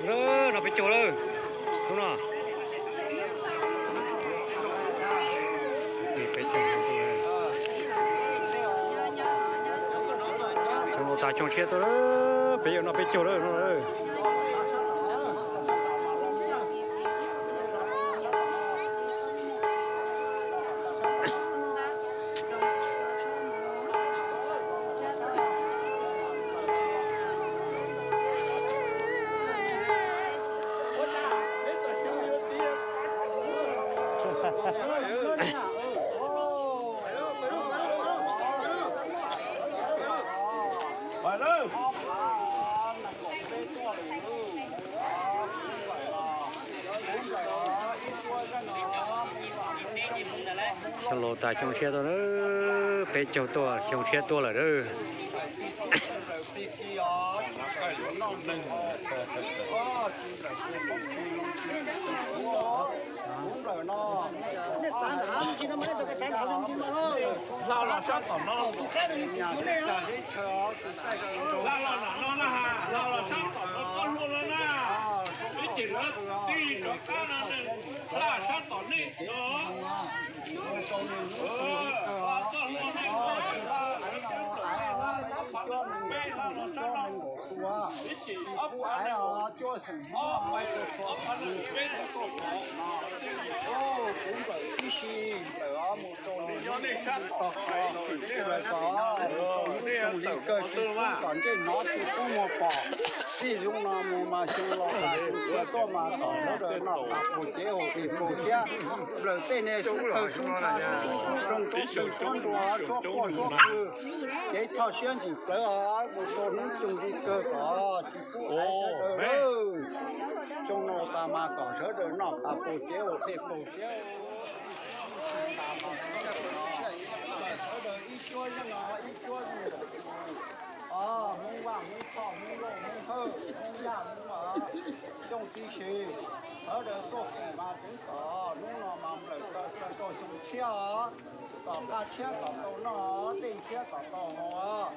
No peb caug lawm, hnub no. Peb caug, xyoo laus tas xyoo tshiab tuaj lawm, peb yuav noj peb caug lawm no. Xyoo laus tas xyoo tshiab tuaj, peb caug tuaj xyoo tshiab tuaj lawm. Laj los sab tom no koj hlua no na, ib ces lawv tij rov qab no, laj sab tom nej no. Koj hlua no, ob phav nees nkaum peb, laj los sab no ib ces ob phav nees nkaum ob, ob phav nees nkaum peb txog kaum no. Kuv nplawm tib si, nplawm mus rau nws nyob nej sab tom, nplawm tom, mus li kawg tsis pub kom ntsej hnov tsis pub muag pom. Txij zoo no mus mas xyoo los mas tus tuaj mas kom sawv daws noj qab puv cev haus dej haus thiab. Nplawm tej niag sub tawg sub ntxhais, zoo rau tsev suab nruas suab quaj suab qw, kev txhoj siab ntsim plawv os, mus rau hnub txog li kawg kom tsis pub aiv sawv daws lawm. Xyoo no tas mas kom sawv daws noj qab puv cev haus dej haus thiab. Sawv daws ib cuab no ib cuab os, Hmoob Vaj Hmoob Txoj Hmoob Lauj Hmoob Hawj Hmoob Yaj Hmoob Xyooj tib si, sawv daws tuaj koom mas tseev kom hnub no mas nplawm taw taw rau xyoo tshiab os, kom qab tshiab kom tau noj, dej tshiab kom tau haus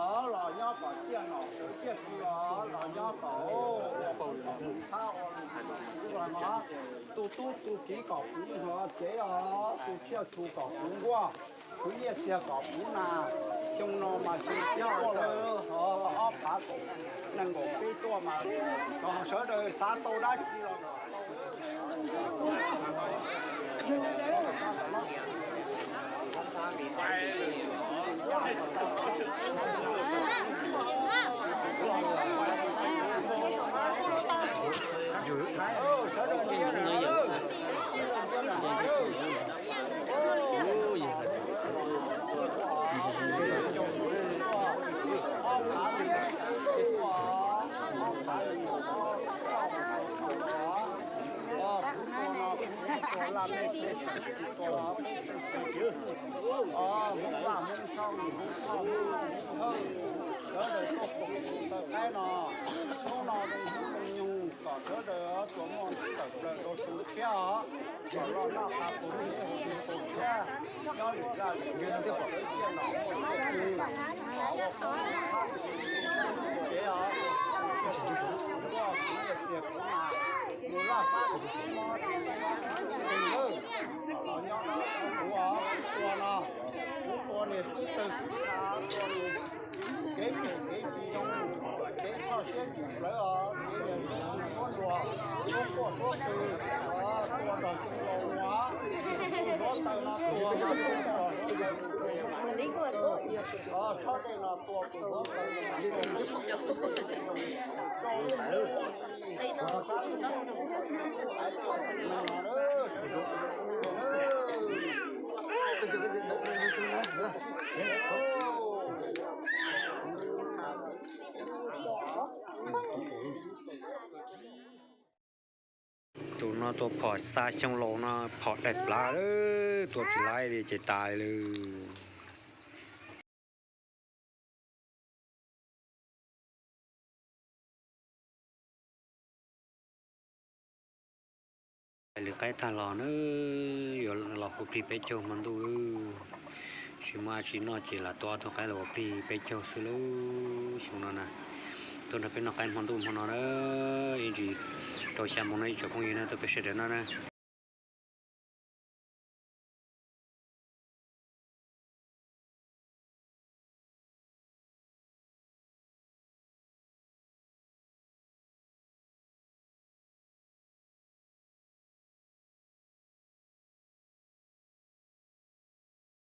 os, los nyob kom ciaj nom sawv ciaj kws os, los nyob kom ua phooj ua ywg thab ua lus ua los, tus tub tus kiv kom puv nrov cev os, tus tsiaj txhu kom puv nkuaj, khwv nyiaj txiag kom puv nas. Xyoo no mas xyoo tshiab lawm, ob phav nees nkaum peb tuaj mas, kom sawv daws xav tau dab tsi los Sawv daws tuaj koom tus taw qaib no, hnub no zoo hnub zoo nyoog kom sawv daws tsuas muaj tawm plaws rau xyoo tshiab os, kom los noj qab puv nkuaj thiab, nyob lwm zaj lwm yam kom sawv ciaj nom muaj nyiaj txiag, ua phooj ua ywg, ua khwv nyiaj txiag puv nas, mus laj fab tus tub mob teg lawm, los nyob kuv ua no, kuv ua niag tub tawg xwb, ua kev phem kev tsis zoo, kev txhoj siab ntsim plawv os, kev niag suab nruas, suab quaj suab qw, tua nrog xyoo laus ua, tua hluav taws no tua nrog xyoo laus, tshov dej no tua tus hluav taws no. Tus no tua phom xa xyoo laus no phom daig plab lawm, tua tsis laib li ces tas lawm. Hais lus qaib tag los na, yuav los hu plig peb caug hmo ntuj lawm. Tsis muaj dab tsi noj ces lam tua ob tug qaib los hu plig peb caug xwb lub xyoo no na. Tuaj nrog peb noj qaib hmo ntuj hmo no na, ib ntsis rau xya moo no ib tsoom phooj ywg na, tuaj peb sawv daws noj na.